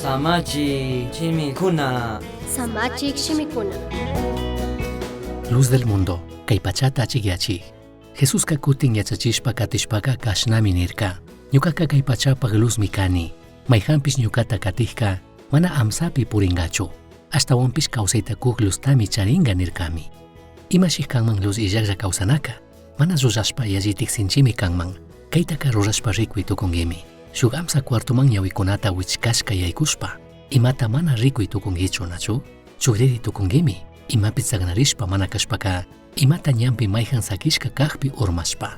Samachik shimikuna. Samachik shimikuna. Luz del mundo, kay pachata achikyachik. Jesuska kutin yachachishpa katishpaka kashnami nirka. Ñukaka kay pachapaj luzmi kani. Maijanpish ñukata katijka mana amsapi puringachu. Ashtawanpish kawsayta kuk luztami charinga nirkami. Imashi kanman luz illajlla kawsanaka? Mana rurashpa yallitik sinchimi kanman. Kaytaka rurashpa rikuy tukunkimi. Shuk amsa cuartoman ñawikunata wichkashka yaykushpa. Imata mana rikuy tukunkichu nachu? Chugriri tukunkimi. Imapi tsagnarishpa mana kashpaka imata ñanpi mayjan sakishka kakpi urmashpa.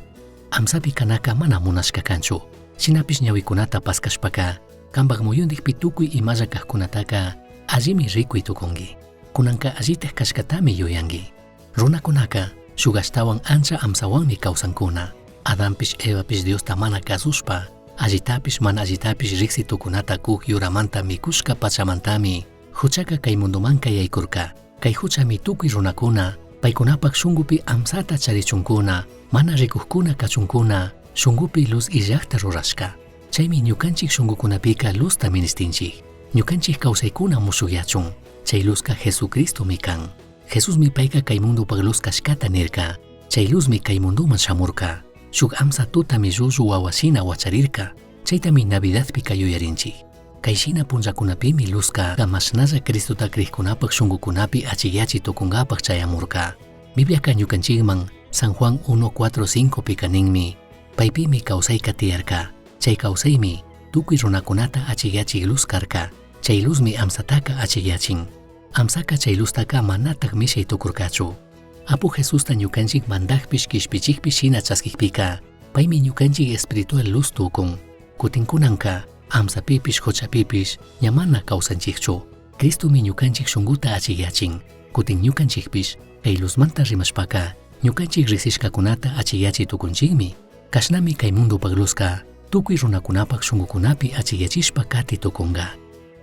Amsapi kanaka mana munashka kanchu. Shinapish ñawikunata paskashpaka kanpak muyundikpi tukuy imalla kajkunataka allimi rikuy tukunki. Kunanka allitaj kashkatami yuyanki. Runakunaka shuk ashtawan ancha amsawanmi kawsankuna. Adanpish Evapish Diosta mana kasushpa allitapish mana allitapish riksi tukunata kuk yuramanta mikushka pachamantami huchaka kay mundomanka yaykurka. Kay huchami tukuy runakuna paykunapak shunkupi amsata charichunkuna mana rikukkuna kachunkuna shunkupi luz illajta rurashka. Chaymi ñukanchik shunkukunapika luzta ministinchik. Ñukanchik kawsaykuna mushukyachun. Chay luzka Jesucristomi kan. Jesusmi payka kay mundopak luz kashkata nirka. Chay luzmi kay mundoman shamurka. Shuk amsa tutami llullu wawashina wacharirka. Chaytami Navidadpika yuyarinchik. Kay shina punllakunapimi luzka mashnalla Cristota krikkunapak shunkukunapi achikyachi tukunkapak chayamurka. Bibliaka ñukanchikman San Juan 1.4.5 pika ninmi. Paypimi kawsayka tiyarka. Chay kawsaymi tukuy runakunata achikyachik luz karka. Chay luzmi amsataka achikyachin. Amsaka chay luztaka manatak mishay tukurkachu. Apu Jesusta ñukanchik mandakpish kishpichikpish shina chaskikpika, paymi ñukanchik espiritual luz tukun. Kutin kunanka, amsapipish huchapipish ña mana kawsanchikchu. Cristomi ñukanchik shunkuta achikyachin. Kutin ñukanchikpish kay luzmanta rimashpaka, ñukanchik riksishkakunata achikyachi tukunchikmi. Kashnami kay mundopak luzka tukuy runakunapak shunkukunapi achikyachishpa kati tukunka.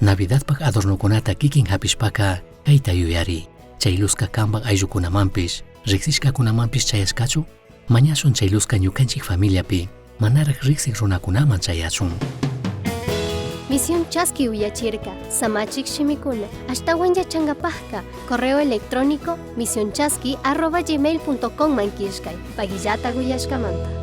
Navidadpak adornokunata kikin hapishpaka kayta yuyari. Chay luzka kanpak ayllukunamanpish, riksishkakunamanpish chayashkachu? Mañashun chay luzka ñukanchik familiapi manaraj riksik runakunaman chayachun. Misión Chaski uyachirka, Samachik shimikuna, ashtawan yachangapajka, correo electrónico misionchaski@gmail.com man killkay, pagillata uyashkamanta.